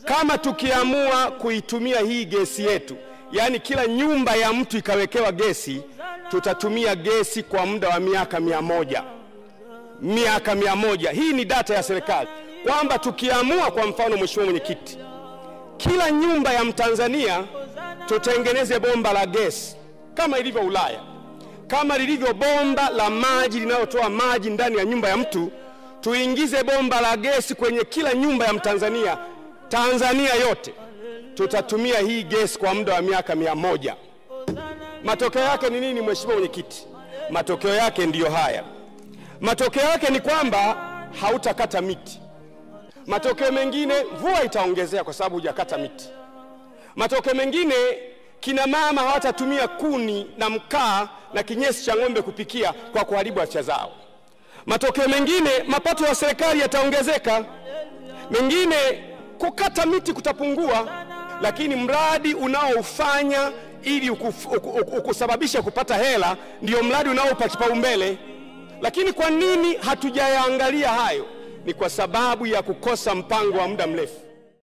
Kama tukiamua kuitumia hii gesi yetu, yaani kila nyumba ya mtu ikawekewa gesi, tutatumia gesi kwa muda wa miaka 100. Miaka 100. Hii ni data ya serikali kwamba tukiamua, kwa mfano Mheshimiwa Mwenyekiti, kila nyumba ya Mtanzania tutengeneze bomba la gesi kama ilivyo Ulaya, kama lilivyo bomba la maji linalotoa maji ndani ya nyumba ya mtu, tuingize bomba la gesi kwenye kila nyumba ya Mtanzania, Tanzania yote, tutatumia hii gesi kwa muda wa miaka 100. Matokeo yake ni nini, Mheshimiwa Mwenyekiti? Matokeo yake ndiyo haya. Matokeo yake ni kwamba hautakata miti. Matokeo mengine, mvua itaongezea kwa sababu hujakata miti. Matokeo mengine, kina mama hawatatumia kuni na mkaa na kinyesi cha ng'ombe kupikia kwa kuharibu afya zao. Matokeo mengine, mapato ya serikali yataongezeka. Mengine, kukata miti kutapungua. Lakini mradi unaoufanya ili ukusababisha kupata hela ndio mradi unaoupa kipaumbele. Lakini kwa nini hatujayaangalia hayo? Ni kwa sababu ya kukosa mpango wa muda mrefu.